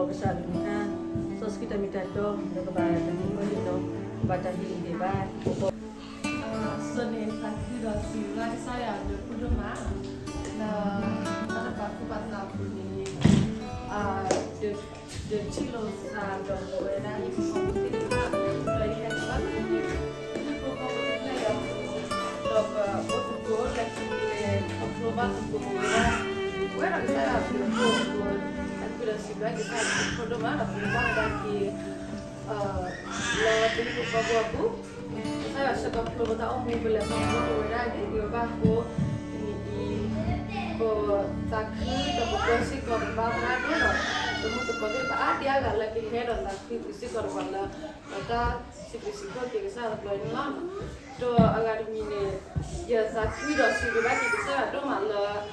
ကစၢ်အကလုၢ်ကထါ, စီဆှံတၢ်မ့ၢ်တၢ်တီ ဒီးကဘၣ်တၢ်ဟ့ၣ်နီၤဟ့ၣ်နီၤ, ကဘၣ်တၢ်ဟ့ၣ်ဂံၢ်ဟ့ၣ်ဘါ, အစိန့ၣ်သးခုဒီးစံးဘျုးကစၢ်ယွၤဒိၣ်ဒိၣ်မး, လၢတၢ်တပာ်သူၣ်ပာ်သးအပူၤန့ၣ်, ဒုးထံၣ်လိာ်သးဒီးပဝဲဒၣ်ဟံၣ်ဖိဃီဖိသ့ၣ်တဖၣ်, ဒီးယဟဲက့ၤဘၣ်လၢ ဟံၣ်ဖိဃီဖိတဖၣ်အံၤအပူၤ, ဒီးပအိၣ်သကိးလၢခံန့ၣ် ခီဖျိဘၣ်သကိးပဝဲဒၣ်, ပဝဲဒၣ်ကစၢ်ယွၤအဘျုးအဖှိၣ်အဃိ, သးခုဒီးစံးဘျုးကစၢ်ယွၤဒိၣ်ဒိၣ်မး ဒီးပဘၣ်ဝဲဒၣ်က့ၤ လၢပဟံၣ်ဖိဃီဖိအပူၤ, ကစၢ်ယွၤဆှၢခီဖျိပတၢ်အိၣ်မူပလဲၤခီဖျိပဝဲဒၣ်န့ၣ် ဂ့ၤဘၣ်အဃိန့ၣ်အံၤ, ပသးခုဒီးပပၢစ့ၢ်ကီး ပဘါသရၣ်ဒိၣ်ဒီး ပမုၢ်သကိးသ့ၣ်တဖၣ်အါဒံအါဂၤလၢကဟဲဒီးသးခုပစ့ၢ်ကီးတပှၤလၢ ဒီးတၢ်စံးဘျုးစံးဖှိၣ်က့ၤကစၢ်ယွၤတဘျီအံၤန့ၣ်လီၤ. ဒီးအဂၤတမံၤန့ၣ်, ယသးခုဒီးစံးဘျုးဘၣ်က့ၤကစၢ်ယွၤဒိၣ်မးလၢ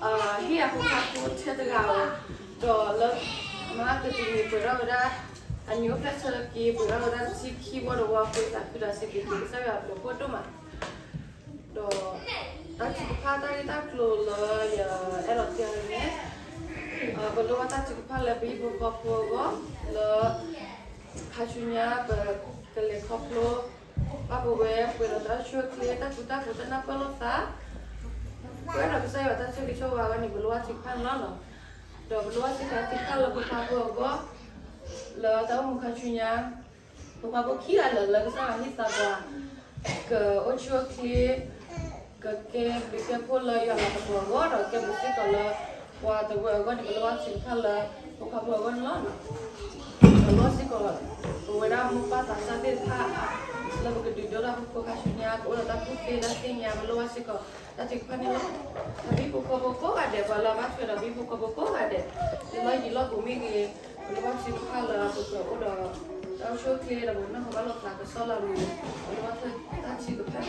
ဟ့ၣ်အဖိခွါဖိထဲတဂၤဧိၤ, ဒီးလၢ မဟါကတနံၤပှဲၤထီၣ်ဝဲဒၣ် အနံၤအိၣ်ဖျဲၣ်ဆၢက့ၤ ပှဲၤထီၣ်ဝဲဒၣ်တဆံခံဝီတဝီအဃိ သးခုဒီးစံးဘျုးက့ၤကစၢ်ယွၤအဘျုးအဖှိၣ်ဒိၣ်မး, ဒီးတၢ်ထုကဖၣ်တၢ်ဂ့ၢ်တၢ်ကျိၤလၢယအဲၣ်ဒိးတဲအီၤန့ၣ်, ပလိၣ်ဘၣ်တၢ်ထုကဖၣ်လၢပဟံၣ်ဖိဃီဖိအဂီၢ်, လၢ ခါဆူညါပကလဲၤခီဖျိ ဘၣ်ပဝဲပှဲၤဒီးတၢ်အိၣ်ဆူၣ်အိၣ်ချ့ တၢ်ဃူတၢ်ဖိး တၢ်နၢ်ပၢၢ်လိာ်သး, ပဝဲဒီးကစၢ်ယွၤတၢ်ဆိၣ်ဂ့ၤဆိၣ်ဝါအဂီၢ်န့ၣ် ပလိၣ်ဘၣ်ထုကဖၣ်န့ၣ်လီၤ. ဒီးပလိၣ်ဘၣ်စ့ၢ်ကီးထုကဖၣ်လၢဖိခွါဖိအဂီၢ်, လၢတၢ်အိၣ်မူခါဆူညါ ဖိခွါဖိခံဂၤလၢာ်လၢကစၢ်ယွၤဟ့ၣ်သးပှၤ ကအိၣ်ဆူၣ်အိၣ်ချ့ ကကဲဘျုးကဲဖှိၣ်လၢယွၤအလၤကပီၤအဂီၢ် ဒီးကဲဘျုးစ့ၢ်ကီးလၢ ပှၤတဝၢအဂီၢ်န့ၣ် ပလိၣ်ဘၣ်ထုကဖၣ်လၢ ဖိခွါဖိအဂီၢ်န့ၣ်လီၤ. ဒီးလိၣ်ဘၣ်စ့ၢ်ကီး ပဝဲဒၣ်မိၢ်ပၢ်သးစၢ်သ့ၣ်တဖၣ် လၢပကဒုးဒိတၢ်ဖီခိၣ်ခါဆူညါ ကအိၣ်ဒီးတၢ်ကူၣ်သ့တၢ်သ့ၣ်ညါ ပလိၣ်ဘၣ်စ့ၢ်ကီး တၢ်ထုကဖၣ်န့ၣ်လီၤ. ပဟံၣ်ဖိဃီဖိကိးဂၤဒဲး ပှၤလၢအဘၣ်ထွဲဒီးပဟံၣ်ဖိဃီဖိကိးဂၤဒဲး လၢယံာ်လီၢ်ပူၤမ့ၢ်ဂ့ၤ, ပလိၣ်ဘၣ်ထုကဖၣ်လၢပကအိၣ်ဒီး တၢ်အိၣ်ဆူၣ်အိၣ်ချ့ဒီးပကနီၢ်ကဘၣ်လိာ်သးကစီၣ်လၢအမံၤ, ပလိၣ်ဘၣ်တၢ်ထုကဖၣ်န့ၣ်လီၤ.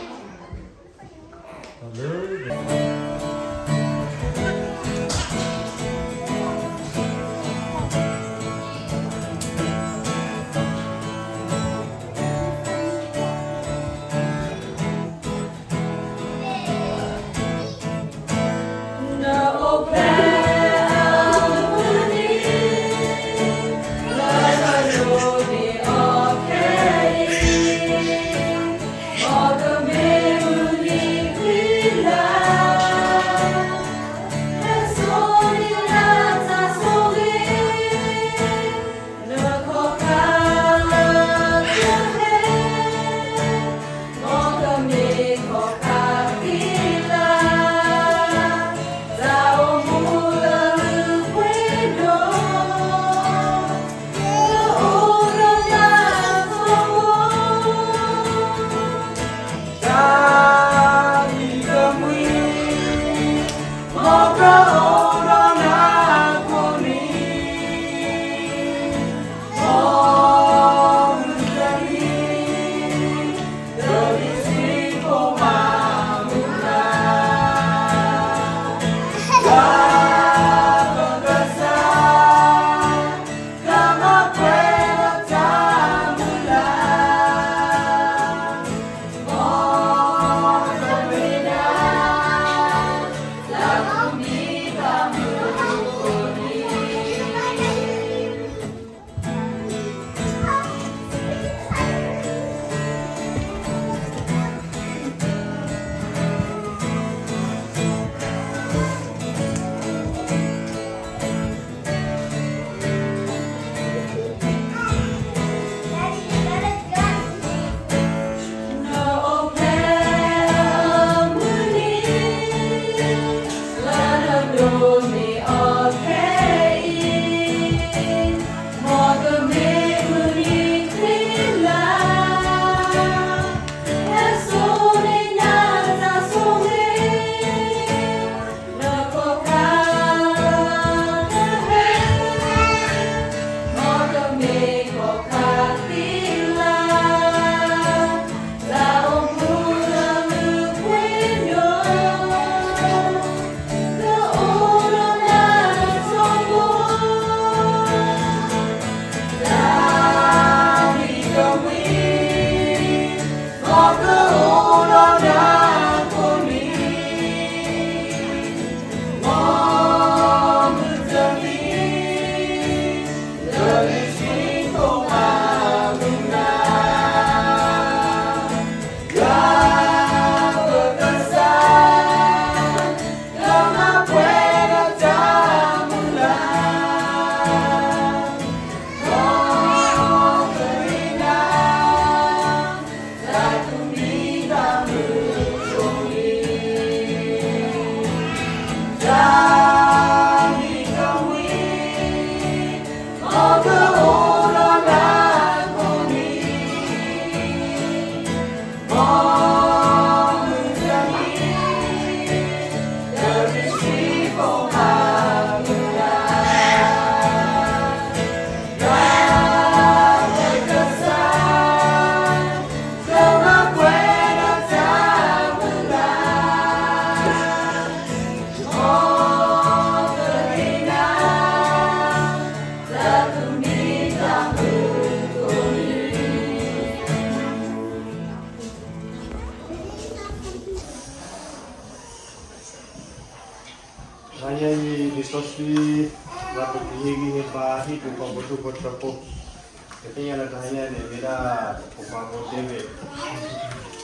လၢပကဟ့ၣ်ဂံၢ်ဟ့ၣ်ဘါဟံၣ်ဖိဃီဖိဒူၣ်ဖိထၢဖိ, ပသ့ၣ်ညါလၢတဟါညါန့ၣ် မ့ၢ်ဒၣ်ပဖိခွါဖိ David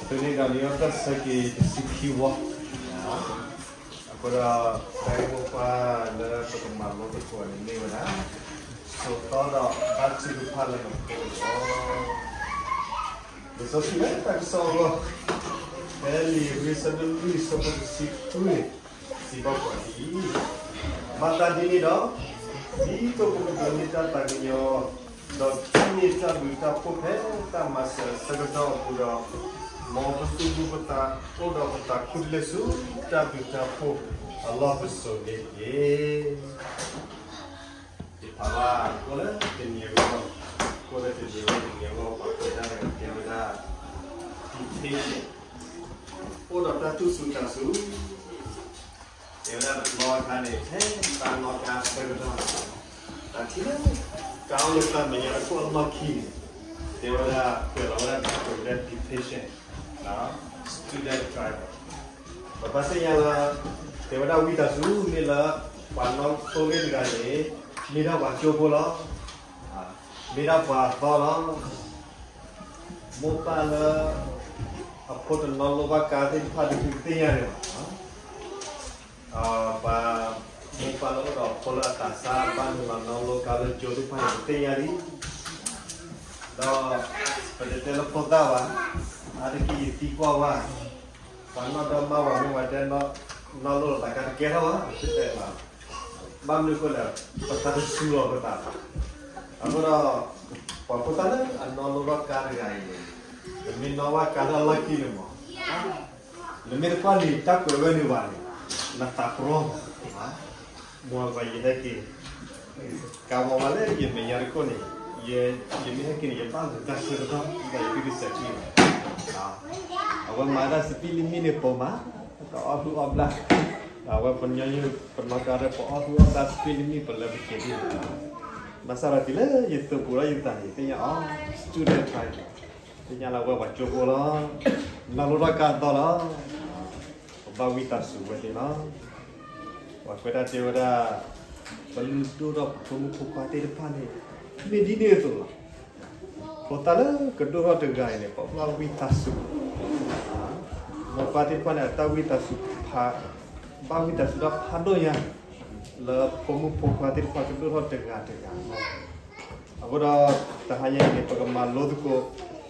သုးန့ၢ်ဒီးလံာ်အီၣ်တၢ်ဆၢက့ၤတဆံခံဝီ, အဃိဒီး တၢ်ဂ့ၢ်မိၢ်ပှၢ်လၢပကမၤလိသကိးန့ၣ်မ့ၢ်ဝဲဒၣ် စိာ်သီဒီးဘါထုကဖၣ်လၢနဖိအဂီၢ်. လံာ်စီဆှံလၢတၢ်ကစီၣ်အဂီၢ်, ဖဲလံာ်ဧ့ၤဘြံၤအဆၢဒိၣ်လွံၢ်အဆၢဖိတဆံခွံန့ၣ် စံးဘၣ်ပှၤဒ်အံၤ, မၤသးဒ်န့ၣ်ဒီး, ဒ်သိးပကဒိးန့ၢ်တၢ်သးကညီၤ, ဒီးထံၣ်န့ၢ်တၢ်ဘျုးတၢ်ဖှိၣ်ဖဲတၢ်မၤစၢၤအဆၢကတီၢ်အပူၤဒီး, မ်ပသူၣ်ဘၣ်ပသးအိၣ်ဒီးပသးခူတလ့ၢ်ဆူတၢ်ဘျုးတၢ်ဖှိၣ်အလီၢ်ပစိာ်န့ၣ်တက့ၢ်. ယဖးဘၣ်ကိးလၢတနံၤအဂီၢ်, ကိးလၢတနံၤအဂီၢ်တနံၤအဂီၢ် ပှၤကွဲးတၢ်တဂၤတဲဝဲဒၣ် temptation, အိၣ်ဒီးတၢ်သူၣ်စူၤသးစူၤ, တဲဝဲဒၣ်တဘျီအခါန့ၣ် ဖဲတၢ်နီၣ်ကါအဆၢကတီၢ်, တၢ်ထံၣ်လၢ ကါအိၣ်လၢတၢ်မဲာ်ညါတခိၣ်အလီၢ်ခံန့ၣ်, တဲဝဲဒၣ် ကွဲးလီၤဝဲဒၣ်တၢ်ကိးဝဲဒၣ် temptation, student driver, ပဘၣ်သ့ၣ်ညါလၢ တဲဝဲဒၣ်ဝံသးစူၤမ့ၢ်လၢ ပှၤနီၣ်သိလ့ၣ်တဂၤန့ၣ် မ့ၢ်ဒၣ်ပှၤကၠိဖိလီၤ. မ့ၢ်ဒၣ်ပှၤအသီလီၤ. မိၢ်ပၢ်လၢ အဖိတနီၤလိၣ်ဘၣ်ကါသ့ၣ်တဖၣ်ဒုး ပသ့ၣ်ညါန့ၣ်လီၤ. ပှၤမိၢ်ပၢ်လၢအိၣ်ဒီးဖိလၢအသးစၢ် ဘၣ်မနုၤလီၤနီၣ်လိကါလၢကၠိသ့ၣ်တဖၣ်န့ၣ် ပသ့ၣ်ညါလံ. ဒီး ပတတဲလၢဖိသၣ်ဘၣ်, အါတက့ၢ်ယသံကွၢ်ဝဲ, ပှၤနီၣ်ဒီမါဝၤမ့ၢ်ဝဲတဲ နီၣ်လိလီၤသးကါတကဲထီၣ်ဘၣ်, ဘၣ်မနုၤအဃိလဲၣ်, ပသးတစူၤလီၤပသးဘၣ်. အဃိဒီး ပှၤဖိသၣ်လၢအနီၣ်လိဘၣ်ကါတဂၤအံၤန့ၣ်, နမ့ၢ်နီၣ်ဘၣ်ကါလၢအလီၢ်ခံန့ၣ်မး, နမ့ၢ်တကွၢ်လံာ်တၢ်ကွဲးဝဲန့ၣ်ဘၣ်န့ၣ်, နသးပရီမး, မ့ၢ်ပှၤယဟဲက့ၤ ကါဝါဝါလၢယမဲာ်ညါတခိၣ်န့ၣ်, ယမ့ၢ်ဟဲက့ၤန့ၣ် ယဘၣ်ဂုာ်တၢ်ဆၢကတီၢ် ဒီးယသုတစဲးထံၣ်ဘၣ်. အဝဲမၤဒၣ် speed limit န့ၣ်ပိာ်မး, တအီၣ်ဟုၣ်အီၣ်ဘျၣ်, ဒီးအဝဲပညီနုၢ်ပနီၣ်ကါဒီး ပအီၣ်ဟုၣ်အီၣ်ဘျၣ် speed limit ပလဲၤပက့ၤဒ်န့ၣ်, ဘၣ်ဆၣ်ဒီးတုၤလၢယသုးဘူးဒီးယသးန့ၣ် သ့ၣ်ညါအီၤ student driver, သ့ၣ်ညါလၢအဝဲပှၤကၠိဖိလီၤ, နီၣ်လိထီၣ်ကါအသီလီၤ. ပဘၣ်ဝံသးစူၤဝဲသ့ၣ်လီၤ. ပှၤကွဲးတၢ်တဲဝဲဒၣ် ပလုၢ်ဒိၣ်ထီၣ်ပဖိမုၣ်ဖိခွါသ့ၣ်တဖၣ်န့ၣ် မ့ၢ်ဒ်န့ၣ်အသိးလီၤ. ဖိသၣ်လၢကဒိၣ်ထီၣ်တဂၤအံၤန့ၣ် ပဘၣ်ဝံသးစူၤ, မိၢ်ပၢ်သ့ၣ်တဖၣ်န့ၣ် အတၢ်ဝံသးစူၤဖး, ဘၣ်ဝံသးစူၤတၢ်ဖးဒိၣ်ညါ လၢဖိမုၣ်ဖိခွါသ့ၣ်တဖၣ်ကဒိၣ်ထီၣ်တဂၤတဂၤလီၤ. အဃိဒီး တဟါညါအံၤန့ၣ် ပကမၤလိသကိး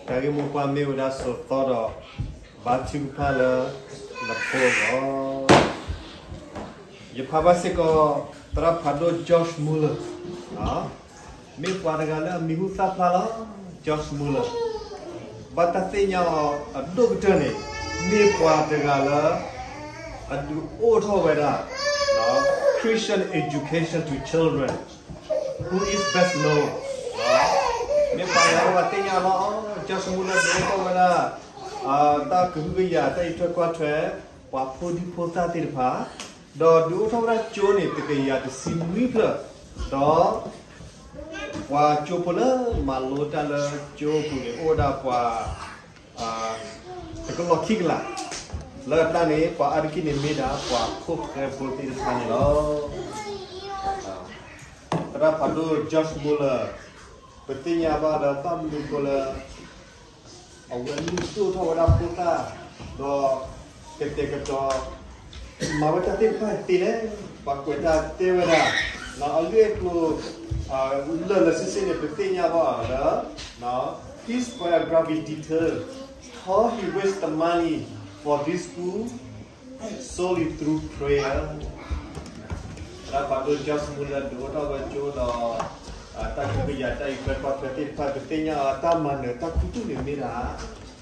တၢ်ဂ့ၢ်မိၢ်ပှၢ်မ့ၢ်ဝဲဒၣ် စိာ်သီဒီး ဘါထုကဖၣ်လၢ နဖိအဂီၢ်. ယဖးဘၣ်စ့ၢ်ကီး သရၣ်ဖးဒိၣ် George Muller, မ့ၢ်ပှၤတဂၤလၢအမံၤဟူသၣ်ဖျါလီၤ. George Muller ဘၣ်တၢ်သ့ၣ်ညါအီၤအဒိၣ်ကတၢၢ်န့ၣ် မ့ၢ်ပှၤတဂၤလၢ အဒုးအိၣ်ထီၣ်ဝဲဒၣ် Christian Education to Children, who is best known, မ့ၢ်ပှၤလၢပှၤသ့ၣ်ညါလီၤ. George Muller ဒုးအိၣ်ထီၣ်ဝဲဒၣ် တၢ်ကဟုကယာ် တၢ်အံးထွဲကွၢ်ထွဲ ပှၤဖိဒံဖိသၣ်သ့ၣ်တဖၣ်, ဒီးဒုးအိၣ်ထီၣ်ဝဲဒၣ်ကၠိန့ၣ် တကယၤတဆံနွံဖျၢၣ်, ဒီး ပှၤကၠိဖိလၢမၤလိတၢ်လၢကၠိအပူၤန့ၣ် အိၣ်ဝဲဒၣ်ပှၤ တကလီၢ်ခံကလး, လၢအကျါန့ၣ် ပှၤအါတက့ၢ်န့ၣ်မ့ၢ်ဒၣ်ပှၤခိၣ်ဃဲဖိသ့ၣ်တဖၣ်န့ၣ်လီၤ. သရၣ်ဖးဒိၣ် George Muller ပသ့ၣ်ညါဘၣ်လၢဘၣ်မနုၤအဃိလၢ အဝဲလုၢ်ဒိၣ်ထီၣ်ဝဲဒၣ်ဖိသၣ်, ဒီးကတဲာ်ကတီၤ မၤဝဲတၢ်သ့ၣ်တဖၣ်သ့လဲၣ်, ပှၤကွဲးတၢ်တဲဝဲဒၣ်, အဂ့ၢ်အကျိၤ လၢာ်လၢာ်ဆ့ဆ့န့ၣ် ပသ့ၣ်ညါဘၣ်အီၤလၢ his biography detail how he raised the money for this school solely through prayer. သရၣ်ဖးဒိၣ် George Muller ဒုးအိၣ်ထီၣ်ဝဲကၠိဒီး တၢ်ကဟုကယာ် တၢ်အံးထွဲကွၢ်ထွဲသ့ၣ်တဖၣ် ပသ့ၣ်ညါအီၤတၢ်မၤနၢၤတၢ်ခူသူၣ်န့ၣ်မ့ၢ်ဒၣ်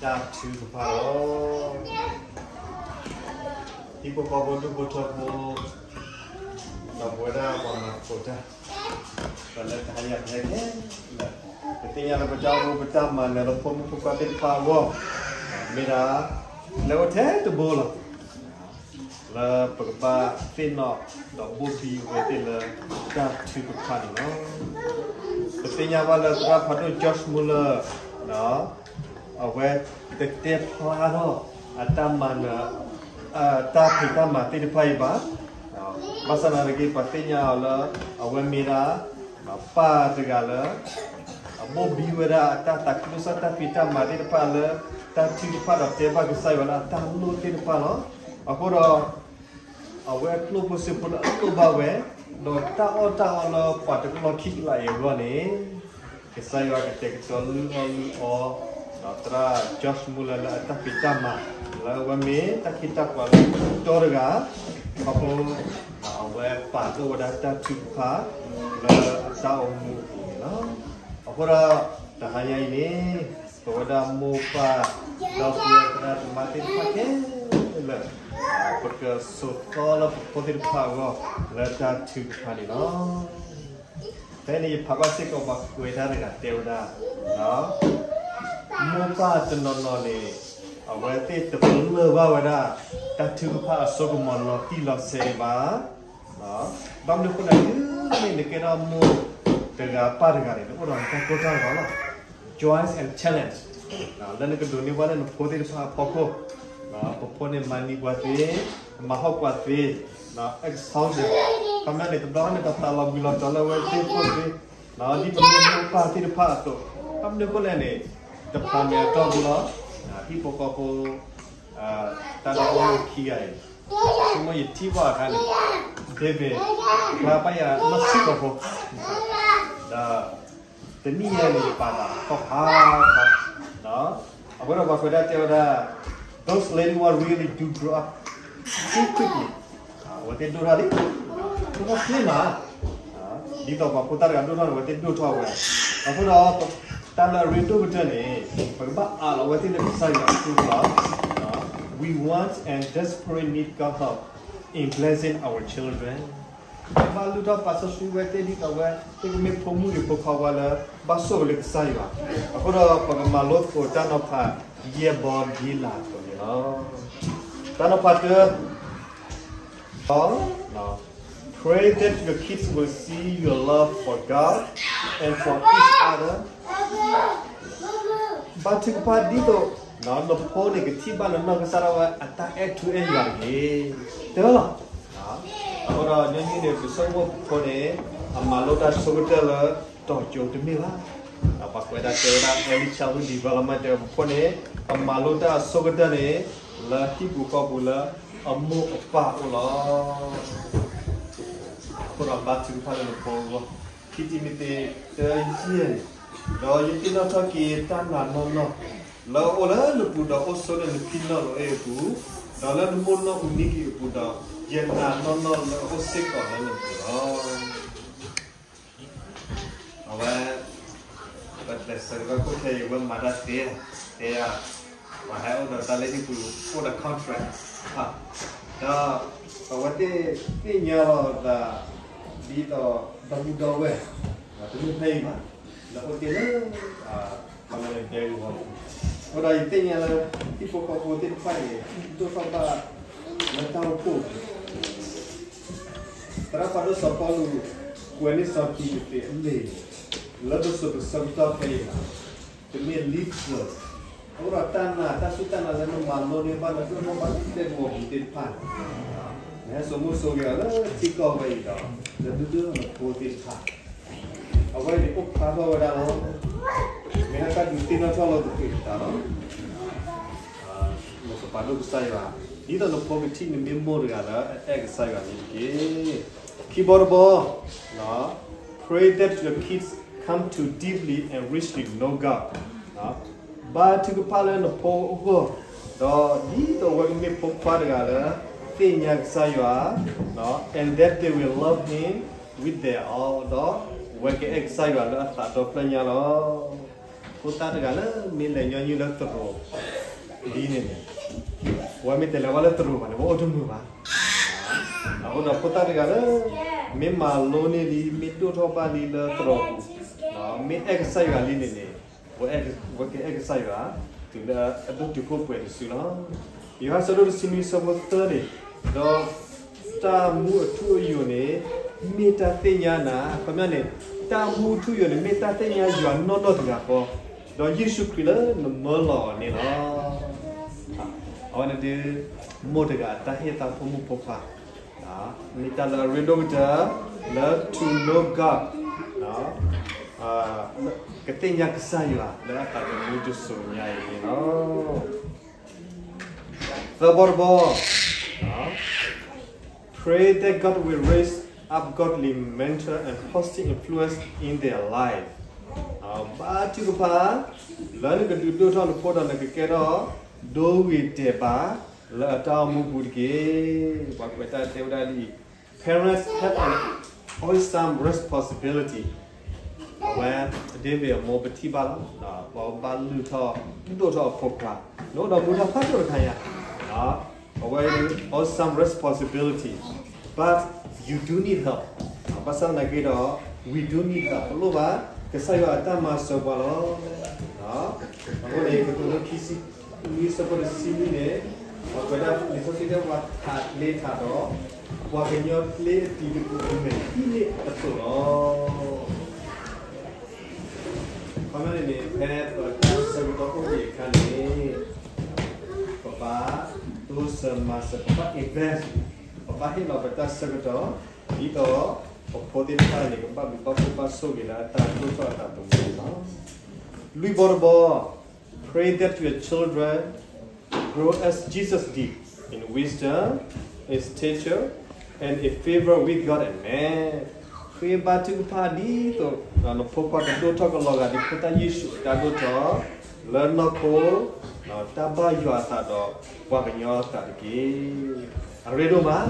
တၢ်ထုကဖၣ်လီၤ. ဟံၣ်ဖိဃီဖိဒူၣ်ဖိထၢဖိ ဒီးပဝဲဒၣ်ပှၤမၤသကိးတၢ် ဒီးလၢတဟါညါပဟဲခဲလၢာ် ပသ့ၣ်ညါလၢပတၢ်အိၣ်မူပတၢ်မၤနၢၤလၢဖိမုၣ်ဖိခွါသ့ၣ်တဖၣ်အဂီၢ် မ့ၢ်ဒၣ် လၢအဝဲထဲတဘိလီၤ. လၢပကဘၣ်သ့ၣ်နီၣ်ဒီးဘိၣ်ဘံအဝဲသ့ၣ်လၢတၢ်ထုကဖၣ်န့ၣ်လီၤ. ပသ့ၣ်ညါဘၣ်လၢသရၣ်ဖးဒိၣ် George Muller အဝဲတတဲဖျါထီၣ်အတၢ်မၤနၢၤ တၢ်ဖံးတၢ်မၤသ့ၣ်တဖၣ်အံၤဘၣ်. ဘၣ်ဆၣ်သနာ်က့ ပှၤသ့ၣ်ညါအီၤလၢ အဝဲမ့ၢ်ဒၣ် ပၢ်တဂၤလၢ အဘိၣ်ဘံဝဲဒၣ်အတၢ်သးခုကစီၣ်တၢ်ဖံးတၢ်မၤသ့ၣ်တဖၣ်လၢ တၢ်ထုကဖၣ်ဒီးတဲဘၣ်ကစၢ်ယွၤလၢအတၢ်လိၣ်သ့ၣ်တဖၣ်လီၤ. အဃိဒီး အဝဲကျိၣ်ဖိစ့ဖိလၢအလိၣ်ဘၣ်ဝဲ, ဒီးတၢ်အီၣ်တၢ်အီလၢပှၤတကလီၢ်ခံကလးအံၤအဂီၢ်န့ၣ် ကစၢ်ယွၤကတဲာ်ကတီၤလုၢ်အီၣ်လုၢ်အီ ဒီးသရၣ် Josh Muller လၢအတၢ်ဖံးတၢ်မၤ လၢအဝဲမ့ၢ်တၢ်ခ့တၢ်ပှၤလၢအကတီတဂၤ, ခီဖျိ အဝဲပာ်ဒိၣ်ဝဲဒၣ်တၢ်ထုကဖၣ် လၢအတၢ်အိၣ်မူအပူၤန့ၣ်လီၤ. အဃိဒီး တဟါညါအံၤန့ၣ် ပဝဲဒၣ်မိၢ်ပၢ် ဒီပုၢ်ဝဲၢ်သရၣ်သမါသ့ၣ်တဖၣ်ခဲလၢာ် ပကဆိးသီလၢပဖိသ့ၣ်တဖၣ်အဂီၢ် လၢတၢ်ထုကဖၣ်န့ၣ်လီၤ. ဖဲန့ၣ် ယဖးဘၣ်စ့ၢ်ကီးပှၤကွဲးတၢ်တဂၤတဲဝဲဒၣ်, မိၢ်ပၢ်တနီၤနီၤန့ၣ် အဝဲသ့ၣ်တပလၢၢ်ဘၣ်ဝဲဒၣ် တၢ်ထုကဖၣ်အစိကမီၤလီၤတံၢ်လီၤဆဲးဘၣ်. ဘၣ်မနုၤအဃိလဲၣ်, တုၤမ့ၢ်နကဲထီၣ်မိၢ်တဂၤပၢ်တဂၤန့ၣ် နအိၣ်ဒီးနတၢ်ကီတၢ်ခဲလီၤ. Joys and challenge လၢနကဒိးန့ၢ်ဘၣ်လၢနဖိသ့ၣ်တဖၣ်အဖီခိၣ်, ပဖိန့ၣ်မၤနံၤပှၤသ့, မၤဟီၣ်ပှၤသ့, exhausted, ခီပညီန့ၣ် တဘျီန့ၣ် ပသးလီၤဘှံးလီၤတီၤလၢအဝဲသ့ၣ်ဖိသ့, ဒ်ပမ့ၢ်မိၢ်ပၢ်သ့ၣ်တဖၣ်အသိး, ဘၣ်မနုၤအဃိလဲၣ်န့ၣ်, တဖၣ်န့ၣ်အတီၢ်ပူၤလီၤ. ဟံၣ်ဖိဃီဖိ တၢ်ဒီဖိမိၢ်ခံဂၤအံၤ, ဆိကမိၣ်ယထံၣ်ဘၣ်အခါန့ၣ်, David ဖျါဘၣ်ယၤနီၢ်ဆံးကီၢ်ဖိ, ဒီး တနံၣ်ညါန့ၣ် ယပာ်သးခီၣ်ဖးခီ, အဃိဒီးပှၤကွဲးဒၣ်တဲဝဲဒၣ်, those lady one really do grow up too quickly. အဝဲသ့ၣ်ဒိၣ်ထီၣ်လံ, ဒိၣ်ထီၣ်ချ့မး, ဒ်သိးပှၤဖိသၣ်တဂၤဒိၣ်ထီၣ်န့ၣ် အဝဲသ့ၣ်ဒိၣ်ထီၣ်ဝဲ. အဃိဒီး တၢ်လၢအရ့ဒိၣ်ကတၢၢ်န့ၣ်, ပကဘၣ်အးလီၤအဝဲသ့ၣ်လၢကစၢ်ယွၤအစုပူၤလီၤ. We want and desperately need God help in blessing our children. ပဘၣ်လုၢ်ထီၣ်ပာ်စီဆှံဝဲသ့ၣ်ဒ်သိးဝဲသ့ၣ်ကမ့ၢ်ဖိမုၣ်ဂ့ၤဖိခွါဝဲလၢ ဘၣ်ဆိၣ်ဂ့ၤလၢကစၢ်ယွၤ, အဃိဒီးပကမၤလိသကိးတၢ်နီၤဖး ယဲၢ်ဘီဒ်လာ်အသိးန့ၣ်လီၤ. တၢ်နီၤဖးတၢ, Pray that your kids will see your love for God and for each other. ဘါထုကဖၣ်ဒ်သိး နဖိန့ၣ်ကထံၣ်ဘၣ်နနီၢ်ကစၢ်ဒၣ်ဝဲအတၢ်အဲၣ်ထူအဲၣ်ယွၤတဂ့ၤ, တဲဝဲလီၤ. အဃိဒီးညီနုၢ်န့ၣ် ပဆိကမိၣ်ပဖိန့ၣ် အမၤလိတၢ်ဆိကတၢၢ်လၢတီၤကၠိတမ့ၢ်ဘၣ်. ပှၤကွဲးဒၣ်တဲဝဲဒၣ် early childhood development တဲဝဲပဖိန့ၣ် အမၤလိတၢ်အဆိကတၢၢ်န့ၣ် လၢဟံၣ်ပူၤဃီပူၤလၢအမိၢ်အပၢ်အအိၣ်လီၤ. အဃိဒီးဘါထုကဖၣ်လၢနဖိအဂီၢ်, ခံတံၤမသ့း တၢယဲၢ်န့ၣ်, ဒီးယသ့ၣ်နီၣ်ထီၣ်က့ၤတၢ်နာ်နီၢ်နီၢ် လၢအအိၣ်လၢနပူၤဒီးအိၣ်ဆိးလၢနဖံနီၣ်ရိၤအ့ၣ်အပူၤ, ဒီးလၢနမိၢ်နီၢ်အူနံကံၢ်အပူၤဒီး ယနာ်နီၢ်နီၢ်လၢအအိၣ်စ့ၢ်ကီးလၢနပူၤလီၤ. အဝဲ ပတစဲးကီးခိၣ်ခဲအံၤ အဝဲမၤတၢ်သ့, တဲ, ပှၤဟဲအိၣ်ဒီးတၢ်လၢဟံၣ်ပူၤ အိၣ်ဒီး contract ဒီး အဝဲသ့ၣ်သ့ၣ်ညါလီၤသး ဒ်သိးဒီပုၢ်ဒီဝဲၢ် တမ့ၢ်ဖဲအံၤဘၣ်, လၢအိၣ်တ့ၢ်လၢ ပှၤလၢဒဲကဝီၤပူၤ, အဃိဒီးယသ့ၣ်ညါလၢ ဟံၣ်ဖိဃီဖိသ့ၣ်တဖၣ်န့ၣ် ဒိၣ်ထီၣ်ဘၣ်လၢတၢ်အိၣ်ဖှိၣ် သရၣ်ဖးဒိၣ်စီၤပီလူး ကွဲးန့ၢ်စီၤတံၤမသ့းအမ့ၢ်န့ၣ် လၢပစိၤပဆၢကတီၢ်ဖဲအံၤလီၤ. တမ့ၢ် leader, အဃိဒီးတၢ်နာ်တၢ်စူၢ်တၢ်နာ်လၢနမၤလိန့ၢ်ဘၣ်လၢဒိၣ်ထီၣ်ဘၣ်လၢဒဲကဝီၤပူၤသ့ၣ်တဖၣ်န့ၣ်, နဟဲစိာ်မူစိာ်ဂဲၤအီၤလၢထံကီၢ်ဝဲအံၤဒီး နဒုၣ်ဒွဲၣ်နဖိသ့ၣ်တဖၣ် အဝဲန့ၣ်အိၣ်ဖျါထီၣ်ဝဲဒၣ်လီၤ. မ့ၢ်ဟဲတၢ်ဒုးသ့ၣ်နီၣ်ထီၣ်လီၤသကိးတၢ်လီၤ. နကပာ်ဒိၣ်ကစၢ်ယွၤ, ဒ်သိးနဖိကထံၣ်နမ့ၢ်မိၢ်တဂၤလၢအအဲၣ်ကစၢ်ယွၤန့ၣ်တက့ၢ်. ခံဘီတဘီ, pray that your kids come to deeply and richly know God. ဘါထုကဖၣ်လၢနဖိအဂီၢ်, ဒီးဒ်သိးအဝဲကမ့ၢ်ဖိခွါတဂၤလၢ သ့ၣ်ညါကစၢ်ယွၤ, and that they will love him with their all, ဒီးအဝဲကအဲၣ်ကစၢ်ယွၤလၢအသးဒီဖျၢၣ်ညါလီၤ. ဖိသၣ်တဂၤလၢမ့ၢ်လဲၤညီနုၢ်လၢသရိာ်လံန့ၣ်န့ၣ်, အဝဲမ့ၢ်တလဲၤဝဲလၢသရိာ်ဘၣ်န့ၣ် ဝဲအိၣ်တမုာ်ဘၣ်. အဃိဒီးဖိသၣ်တဂၤလၢ မ့ၢ်မၤလိန့ၢ်လံ မ့ၢ်ဒိၣ်ထီၣ်ဘၣ်လံလၢသရိာ်ပူၤ, မ့ၢ်အဲၣ်ကစၢ်ယွၤလံန့ၣ်န့ၣ်, ဝဲကအဲၣ်ကစၢ်ယွၤ တုၤလၢအဒိၣ်တုာ်ခိၣ်ပှဲၤတစုလီၤ. ယိၤဟၣ်အဆၢဒိၣ်တဆံနွံအဆၢဖိသၢန့ၣ်, ဒီးတၢ်မူအထူအယိာ်န့ၣ် မ့ၢ်တၢ်သ့ၣ်ညါနၤ, ခီပညီန့ၣ်, တၢ်မူအထူအယိာ်န့ၣ် မ့ၢ်တၢ်သ့ၣ်ညါယွၤနီၢ်နီၢ်တဂၤဃီ, ဒီးယ့ၣ်ၡူးခရံာ်လၢနမၢလီၤအီၤန့ၣ်လီၤ. အဝဲန့ၣ်ဒုး မိၢ်တဂၤအတၢ်ဟ့ၣ်သးဖိမုၣ်ဖိခွါ, မ့ၢ်တၢ်လၢအရ့ဒိၣ်ကတၢၢ် လၢ to know God, ကသ့ၣ်ညါကစၢ်ယွၤလၢအသးသမူတစိၤညါအံၤန့ၣ်လီၤ. သၢဘီတဘီ, pray that God will raise up godly mentor and positive influence in their life. ဘါထုကဖၣ် လၢနကဒုးဒိၣ်ထီၣ်နဖိဒီးနကကဲထီၣ် ဒိဂ့ၤတဲာ်ဘၣ် လၢအတၢ်အိၣ်မူပူၤတက့ၢ်. ပှၤကွဲးတၢ်တဲဝဲဒၣ်ဒ်အံၤ, Parents have an awesome responsibility. အဝဲ ဒ့ၣ်ဝ့ၢ်အမိၢ်ပထံၣ်ဘၣ်လီၤ, ပှၤဘၣ်လုၢ်ထီၣ် ဒိၣ်ထီၣ်အဖိခွါ, နအိၣ်ဒီးမူဒါဖးဒိၣ်တခါညါ, အဝဲ awesome responsibility, but you do need help. ဘၣ်ဆၣ်သနာ်က့ဒီး we do need help. ပလိၣ်ဘၣ် ကစၢ်ယွၤအတၢ်မၤစၢၤပှၤလီၤ. အဃိန့ၣ် ကတိၤဒိခံဆံနွံ ဆၢဖိတဆံနွံန့ၣ်, ပှၤကွဲးဒၣ်လံာ်စီဆှံတဲ ပှၤထးလ့ထးဒီး ပှၤကညီကျ့အတံၤသကိးအမဲာ်ထံၣ်န့ၣ်အသိးလီၤ. ခီပညီန့ၣ်န့ၣ် ဖဲပတၢ်ဆၢကတီၢ်အိၣ်ဘှံးအခါန့ၣ် ပဘၣ်တိစၢၤမၤစၢၤ ပဘၣ် invest, ပဘၣ်ဟ့ၣ်လီၤပတၢ်ဆၢကတီၢ် ဒ်သိးပဖိသ့ၣ်တဖၣ်န့ၣ် ကဘၣ်ဘျုးဘၣ်ဖှိၣ်ဘၣ်ဆိၣ်ဂ့ၤလၢအတၢ်ဒိၣ်ထီၣ်အသးသမူန့ၣ်လီၤ. လွံၢ်ဘီတဘီ, pray that your children grow as Jesus did in wisdom, in stature, and in favor with God and man. ဃ့ဘါထုကဖၣ်ဒ်သိး နဖိခွါကဒိၣ်ထီၣ်ကလီၤဂာ်ဒ်ဖိသၣ်ယ့ၣ်ၡူးအတၢ်ဒိၣ်ထီၣ် လၢနီၢ်ခိ တၢ်ဘၣ်ယွၤအသးဒီးပှၤကညီအသးတက့ၢ်. အရ့ဒိၣ်မး,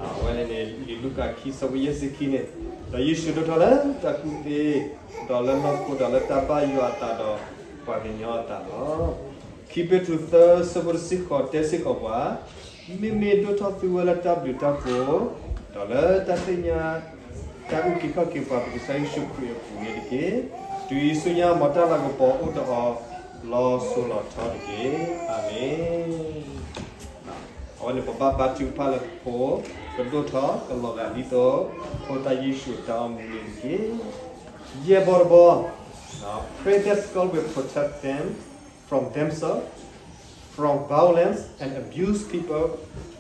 အဝဲန့ၣ်န့ၣ် လံာ်လူၤကၣ်ခံ ဆၢဖိယဲၢ်ဆံခံန့ၣ်, ဒီးယ့ၣ်ၡူးဒိၣ်ထီၣ်လၢတၢ်ကူၣ်သ့, ဒီးလၢနီၢ်ခိ ဒီးလၢတၢ်ဘၣ်ယွၤအသးဒီးပှၤကညီအသးလီၤ. ခံပ့းတရူးသၢ ဆၢဖိတဆံဃိး တဲစ့ၢ်ကီးပှၤ, မ့မ့ၢ်ဒိၣ်ထီၣ်သုဝဲလၢတၢ်ဘျုးတၢ်ဖှိၣ်, ဒီးလၢတၢ်သ့ၣ်ညါ တၢ်အုၣ်က့ၤခီၣ်က့ၤပှၤ ပကစၢ်ယ့ၣ်ၡူးခရံာ်အပူၤန့ၣ်တက့ၢ်. တုၤအံၤဆူညါ မ်တၢ်လၤကပီၤအိၣ်ဒီးအီၤ လီၤစိၤလီၤထီတက့ၢ်. အၤမ့ၣ်. အဝဲန့ၣ် ပဘၣ်ဘါထုကဖၣ်လၢပဖိ ကဒိၣ်ထီၣ်ကလီၤဂာ်ဒ်သိး ဖိသၣ်ယ့ၣ်ၡူးအတၢ်အိၣ်မူန့ၣ်တက့ၢ်. ယဲၢ်ဘီတဘီ, pray that God will protect them from themselves, from violence and abuse people,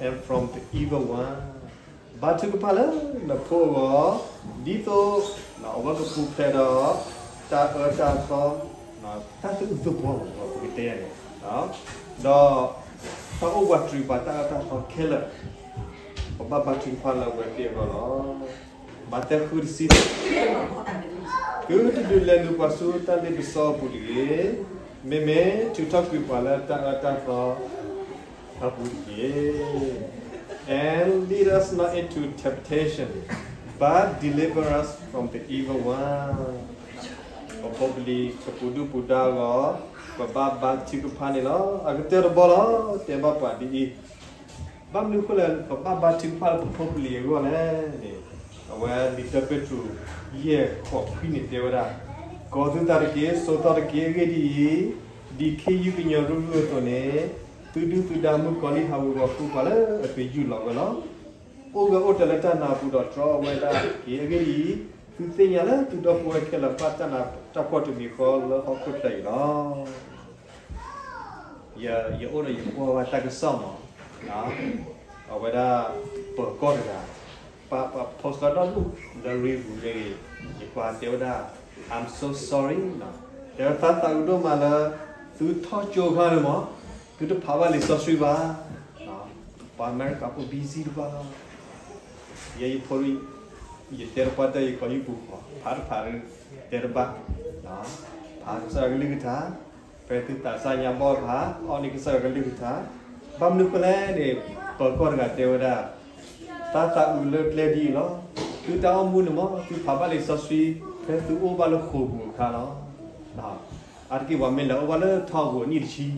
and from the evil one. ဘါထုကဖၣ်လၢနဖိအဂီၢ် ဒ်သိး အဝဲကပူၤဖျဲးဒီး တၢ်အၢတၢ်သီ တၢ်သးအုးသးပှၢ် ပကတဲန့ၣ် ဒီး တၢ်အိၣ်ပှၤတြူာ်ပှၤတၢ်အၢတၢ်သီခဲလၢာ် ပဘၣ်ဘါထုကဖၣ်လၢအဝဲသ့ၣ်အဂီၢ်လီၤ. မးသဲဃုတဆံ, သုတဒုးလဲၤနုာ်ပှၤဆူတၢ်လ့ပစီအပူၤတဂ့ၤ, မ့မ့ၢ်ထုးထီၣ်ကွံာ်ပှၤလၢတၢ်အၢတၢ်သီ အပူၤတက့ၢ်. And lead us not into temptation, but deliver us from the evil one. ပဖိပလံၤကပူၤဒုၣ်ပူၤဒါအဂီၢ် ပဘၣ်ဘါထုကဖၣ်န့ၣ်လီၤ. အကတၢၢ်တဘီလီၤ တဲဘၣ်ပှၤဒ်အံၤ, ဘၣ်မနုၤအဃိလဲၣ် ပဘၣ်ဘါထုကဖၣ်လၢပဖိပလံၤအဂီၢ်လဲၣ်န့ၣ်, အဝဲလံာ်တၢပ့းတရူး ယဲၢ်ဃိးခွံန့ၣ်တဲဝဲဒၣ်, ကီၤသုသးတက့ၢ်, စိာ်သီတက့ၢ်. အဂ့ၢ်ဒ်အံၤ, ဒ်ခ့ယုၢ်ကညီၤရုၢ်ရုၢ်အသိးန့ၣ်, သုဒုၣ်သုဒါမုၣ်ကီၤလံၢ်ဟးဝ့ၤဝီၤဃုပှၤလၢအပျံၤယုၢ်လီၤဝဲလီၤ. အိၣ်ဂၢၢ်အိၣ်ကျၢၤလၢတၢ်နာ်အပူၤဒီးတြီအဝဲဒၣ်တက့ၢ်. အဂ့ၢ်ဒ်အံၤ, သုသ့ၣ်ညါလၢသုဒီပုၢ်ဝဲၢ်ခဲလၢာ်ဘၣ်တၢ်နးတၢ်ဖှီၣ်တမံၤဃီလၢဟီၣ်ခိၣ်ချၢအံၤလီၤ. ယအိၣ်ဒီးယကွၢ်ဝဲတၢ်ကစီၣ်မး, အဝဲဒၣ် ပၢၤကီၢ်တဂၤ, ပှၤ post ဒီဒူၣ်လၢ review န့ၣ် ယကွၢ်တဲဝဲဒၣ် I'm so sorry, တဲဝဲသးသးအုးဒိၣ်မးလၢ သုထီၣ်ကၠိခါန့ၣ်မး သုတဖးဘၣ်လံာ်စီဆှံဘၣ်. ပှၤအမဲရကၤဖိ busy တဖၣ်လီၤ. ယဲယဖိ ယတဲတပှၢ်တၢၢ် ယကီၤယုၢ်ပူၤဃီ ဖးတဖး တဲတဘၣ်, ဖးကစၢ်ယွၤကလုၢ်ကထါ, ဖဲသုသးစၢ်ညါဘီၣ်တဖၣ် အီၣ်န့ၢ်ကစၢ်ယွၤကလုၢ်ကထါ. ဘၣ်မနုၤဃိလဲၣ်န့ၣ် ပၢၤကီၢ်တဂၤတဲဝဲဒၣ် သးသးအုးလၢကျဲဒ်အံၤလီၤ. သုတၢ်အိၣ်မူန့ၣ်မး သုဖးဘၣ်လံာ်စီဆှံ ဖဲသုအိၣ်ဘၣ်လၢဃိာ်ပူၤအခါလီၤ. အါတက့ၢ်ပှၤမ့ၢ်လဲၤအိၣ်ဘၣ်လၢထီပူၤအနံၣ်တဆံ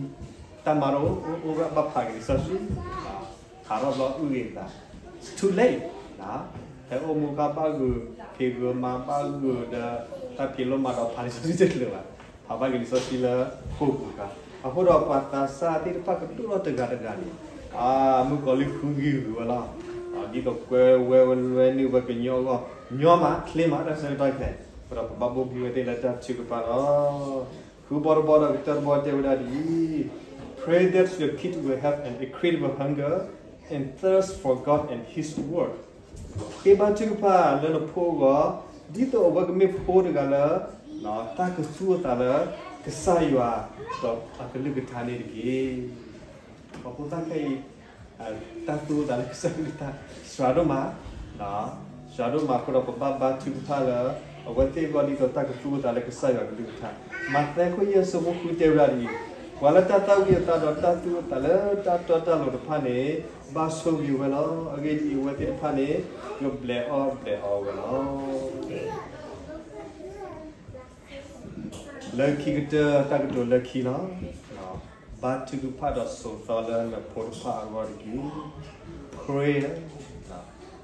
တၢ်မၤတအိၣ် အိၣ်ဘၣ်ဖးက့ၤလံာ်စီဆှံ, ဖးထီၣ်ဘျီအုၣ်ဂ့ၤသး, it's too late. ဖဲအိၣ်မူအခါဘၣ်ဂုာ်ဖံးဂုာ်မၤဘၣ်ဂုာ်ဒီး တၢ်ဖံးလိမၤဒီးဖးလံာ်စီဆှံတချုးဘၣ်, ဖးဘၣ်က့ၤလံာ်စီဆှံလၢဃိာ်ပူၤအခါ. အဃိဒီးပှၤသးစၢ်သ့ၣ်တဖၣ်ကဒိၣ်ထီၣ်တဂၤတဂၤန့ၣ် မုၣ်ကီၤလံၢ်ဃုဂံၢ်ဂုာ်ဝဲလီၤ. ဒ်သိးကွဲဝဲလွဲနုာ်ဝဲကညီအဂီၢ် ညီမးချ့မးတၢ်ဆၢကတီၢ်ခဲအံၤ အဃိဒီးပဘၣ်ဘိၣ်ဘံၣ်ဝဲသ့ၣ်လၢတၢ်ထုကဖၣ်လီၤ. ဃုဘီတဘီဒီးကတၢၢ်တဘီတဲဝဲဒၣ်ဒ်အံၤ, pray that your kid will have an incredible hunger and thirst for God and His Word. ဃ့ဘါထုကဖၣ်လၢနဖိအဂီၢ်, ဒ်သိးအဝဲကမ့ၢ်ဖိတဂၤလၢ တၢ်ကသူၣ်အသးလၢကစၢ်ယွၤဒီးအကလုၢ်ကထါန့ၣ်တက့ၢ်. အဃိသတးခဲအံၤ တၢ်သူၣ်အသးလၢကစၢ်ကလုၢ်ကထါ စှၤဒိၣ်မး, စှၤဒိၣ်မးအဃိဒီး ပဘၣ်ဘါထုကဖၣ်လၢ အဝဲသ့ၣ်အဂီၢ်ဒ်သိးတၢ်ကသူၣ်အသးလၢကစၢ်ယွၤကလုၢ်ကထါ. မးသဲခိၣ်ယဲၢ်ဆၢဖိဃုတဲဝဲဒၣ်ဒ်အံၤ, ပှၤလၢတၢ်သၣ်ဝံၤအသးဒီးတၢ်သူၣ်အသးလၢတၢ်တီတၢ်လိၤတဖၣ်န့ၣ် ဘၣ်ဆိၣ်ဂ့ၤဝဲလီၤ. အဂ့ၢ်ဒ်အံၤ, အဝဲသ့ၣ်တဖၣ်န့ၣ် ကဘျဲးအီၣ်ဘျဲးအီဝဲလီၤ. လၢခံကတၢၢ် တၢ်ကတိၤလၢခံလီၤ. ဘါထုကဖၣ်ဒီးစိာ်သီလၢနဖိတဖၣ်အဂီၢ်တက့ၢ်. Prayer,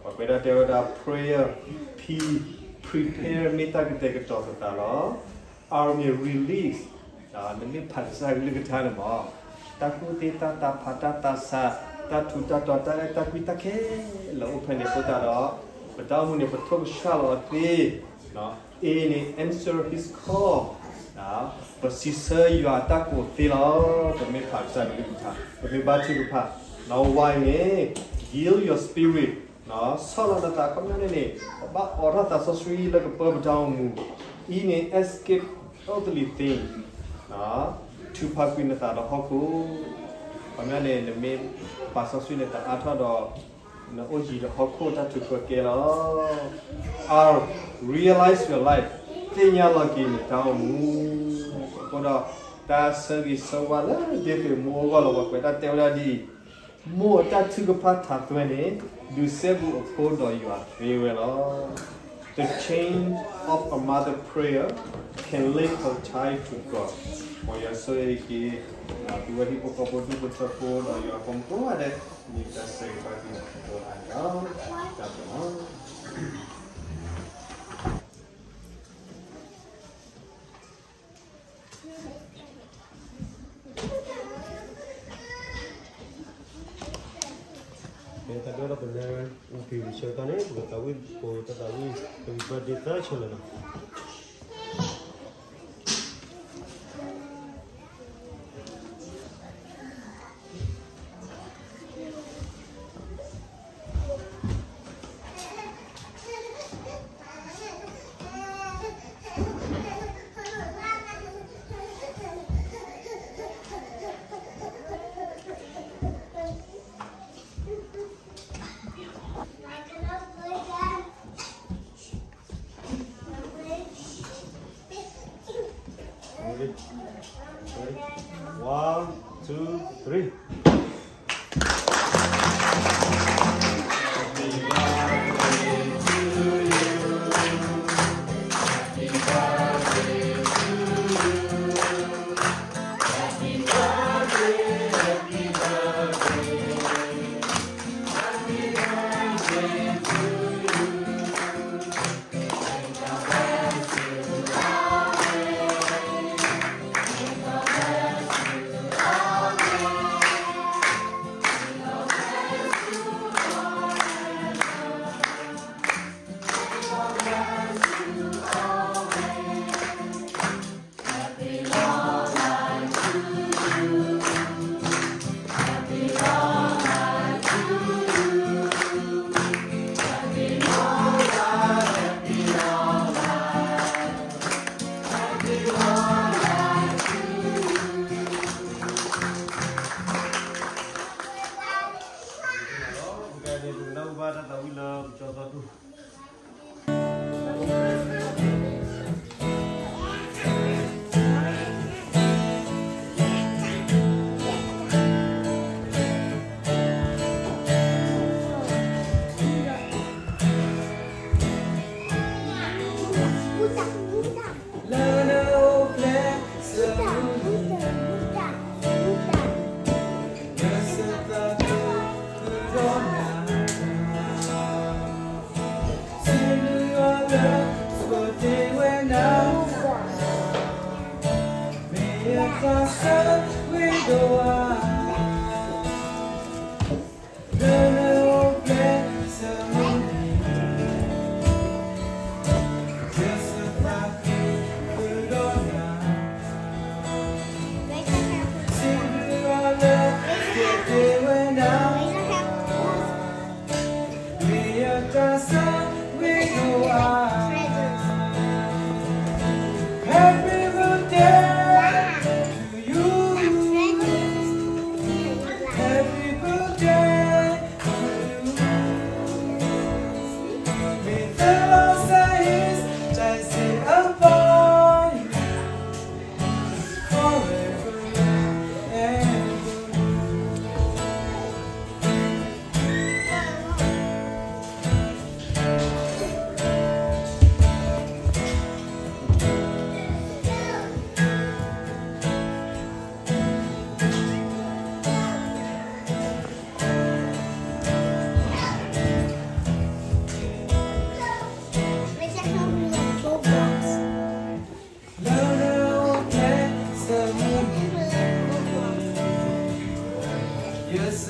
ပှၤကွဲးဒၣ်တဲဝဲဒၣ် prayer, P, prepare မ့ၢ်တၢ်ကတဲာ်ကတီၤသးလီၤ. R မ့ၢ် release, နမ့ၢ်ဖးကစၢ်ကလုၢ်ကထါန့ၣ်မး တၢ်ကူၣ်သ့တၢ်သးဖးတၢ်သးဆး တၢ်ထူးတၢ်တီၤ တၢ်အဲၣ်တၢ်ကွံတၢ်ခဲလၢာ်အိၣ်ဖဲန့ၣ်အဃိသတးဒီး ပတၢ်အိၣ်မူန့ၣ် ပထိၣ်ကဆှၣ်လီၤအီၤသ့ A န့ၣ် answer his call, ပစံးဆၢယွၤအတၢ်ကိးသ့လီၤ. ပမ့ၢ်ဖးကစၢ်ကလုၢ်ကထါ ပမ့ၢ်ဘါထုကဖၣ်, ဒီး Y န့ၣ် yield your spirit, ဆီၣ်လီၤနသး ခီပညီန့ၣ်န့ၣ် ပဘၣ်အိးထီၣ်သးစီဆှံလၢကပၢပတၢ်အိၣ်မူ. E န့ၣ် escape earthly things, ထုးဖးကွံာ်နသးဒီးဟီၣ်ခိၣ်, ခီပညီန့ၣ် နမ့ၢ်ပာ်စီဆှံနသးအါထီၣ်ဒီး နအိၣ်ယံၤဒီးဟီၣ်ခိၣ်တၢ်ထုးဖးကဲလီၤ. R, realize your life, သ့ၣ်ညါလီၤက့ၤနတၢ်အိၣ်မူ. အဃိဒီး တၢ်ဆၢဂ့ၤဆၢဝါလၢဒ့သ့ၣ်မိၢ်အဂီၢ်လီၤ. ပှၤကွဲးတၢ်တဲဝဲဒၣ်ဒ်အံၤ, မိၢ်အတၢ်ထုကဖၣ်ထးသွဲန့ၣ် ဒုးစဲဘူးအဖိဒီးယွၤသ့ဝဲလီၤ. The chain of a mother prayer can link her child to God. မ်ယွၤဆိၣ်ဂ့ၤက့ၤ သုဝဲဟံၣ်ဖိဃီဖိဒူၣ်ဖိထၢဖိဒီးယွၤအဖိမုၣ်ကိးဂၤဒဲး မ့ၢ်တၢ်ဆၢဂ့ၤဘၣ်သုကိးဂၤဒဲးလီၤ. တၢ်ဘျုးလီၤ. မ့ၢ်တၢ်ဒိၣ်ထီၣ်ပလၢ အူဖံဂံၢ်ဆၢကတီၢ်န့ၣ် ပကသးဝံၣ် ပတၢ်သးဝံၣ် Happy Birthday သၢဆၢလီၤနီၤ. Ready? Ready? One, two, three.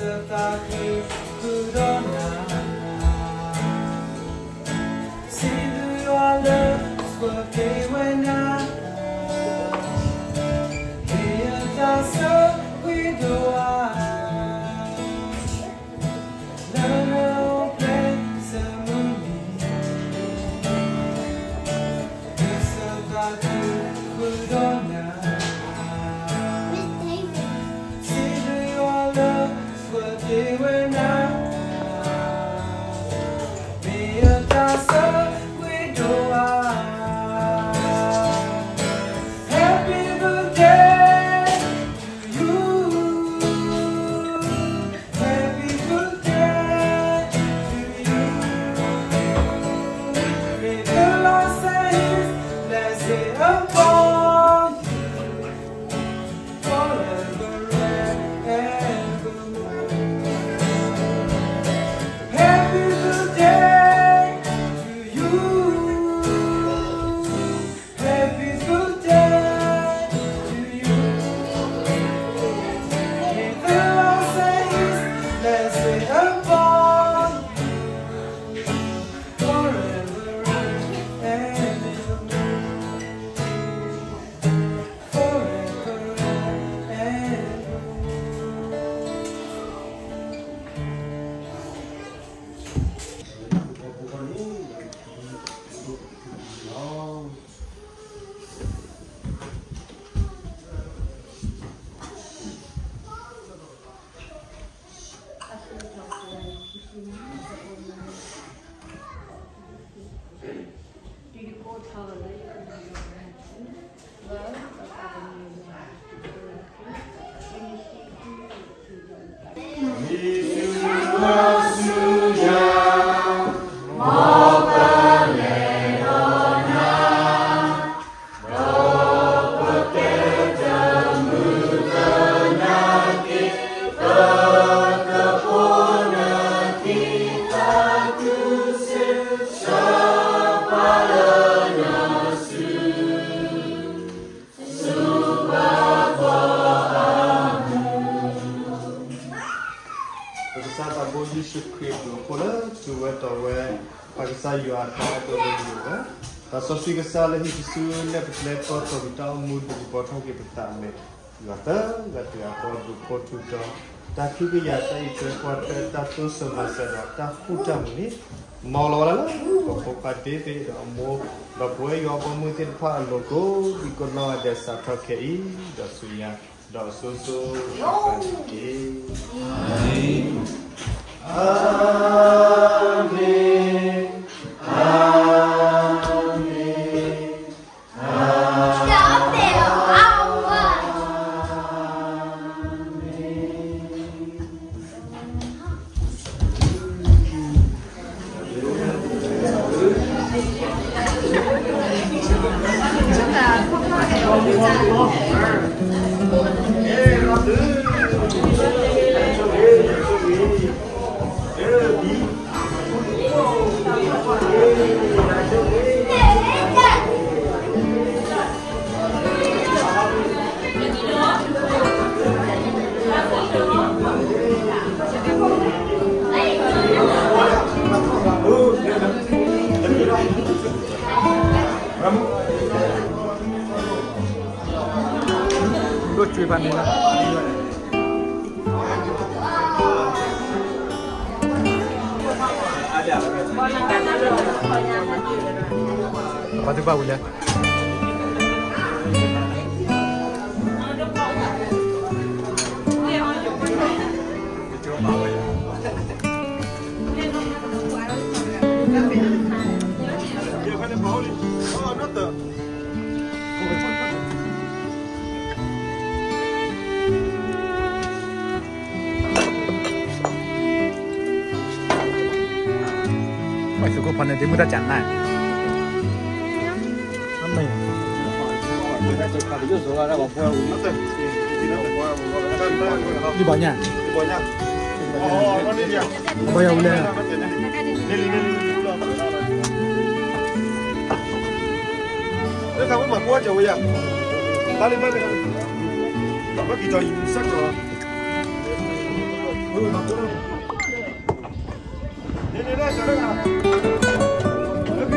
သးခုဃုာ်ဒီးနၤ, စံးဘျုးယွၤလၢ ပှၤက့ၤဝဲနၤ, မ့ၢ်ယသးစၢ်ဝံၤဒိၣ်ဧါ, လၢနအိၣ်ဖျဲၣ်စၢ်မုၢ်နံၤ, ကစၢ်သးခုဃုာ်ဒီးနၤ, စံးဘျုးယွၤလၢ ပှၤက့ၤဝဲနၤ, မ့ၢ်ယသးစၢ်ဝံၤဒိၣ်ဧါ. Happy birthday to you. Happy birthday to you. May the Lord send his blessing upon you forever and evermore. Happy birthday to you. Happy birthday to you. May the Lord send his blessing upon you forever and ever. Forever and ever. ပကစၢ်သးဘိယ့ၣ်ၡူးခရံာ်အဘျုးအဖှိၣ်လၢသူဝဲတီၤဝဲ, ပကစၢ်ယွၤအတၢ်အဲၣ်ဒိးလၢယိာ်ဝဲ, တၢ်စီဆှံကစၢ်လၢဟံးကဆူလၢပကျဲဖီၣ်ထီၣ်က့ၤတၢ်အိၣ်မူဒ်ယပိာ်ထွဲက့ၤပသးအမဲာ်, ယွၤသၢဂၤတဂၤဃီအဘျုးအဖှိၣ်ထူတီ, တၢ်ခွံကယၤတၢ်အံးထွဲကွၢ်ထွဲတၢ်တိစၢၤမၤစၢၤဒီးတၢ်ဃူတၢ်မုာ်န့ၣ်, မ်လီၤဝဲဒၣ်လၢပှၤဖိခွါဒ့ဘ့ၣ်ဒီးအမိၢ်, ဒီးပဝဲယွၤဘီမုၢ်သ့ၣ်တဖၣ်အလိၤကိးဒံကိးနီၢ်ဂၤဒဲးစးထီၣ်ခဲအံၤ, ဒီးဆူညါ ဒီးစိၤစိၤဃၣ်ဃၣ်တက့ၢ်. အၤမ့ၣ်, အၤမ့ၣ်, အၤမ့ၣ်. ဒိၣ်ကၠွံဖးန့ၣ်လီၤ. ပှၤသုဘၣ်ဝံၤလဲၣ်. ပှၤသုးခိၣ်ဖီန့ၣ် ဒ့မုၢ်တၢ်ကၢ်နၢ်, ဒ်ဘၣ်ညါ, ဘၣ်ယၤဝံၤလဲၣ်. လၢခါမ့ၢ်မၤကွၢ်ကၠီဝဲယၤ, ဘၣ်လံဘၣ်လံ, ဘၣ်က့ၤကၠီယံၤစၢ်ကၠီ. ဒိၣ်ကဲအါဒိၣ်, ဒိၣ်ကဲအါဒိၣ်, တ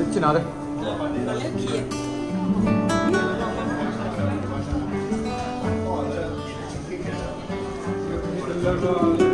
ကနၣ်ဒီး လၢ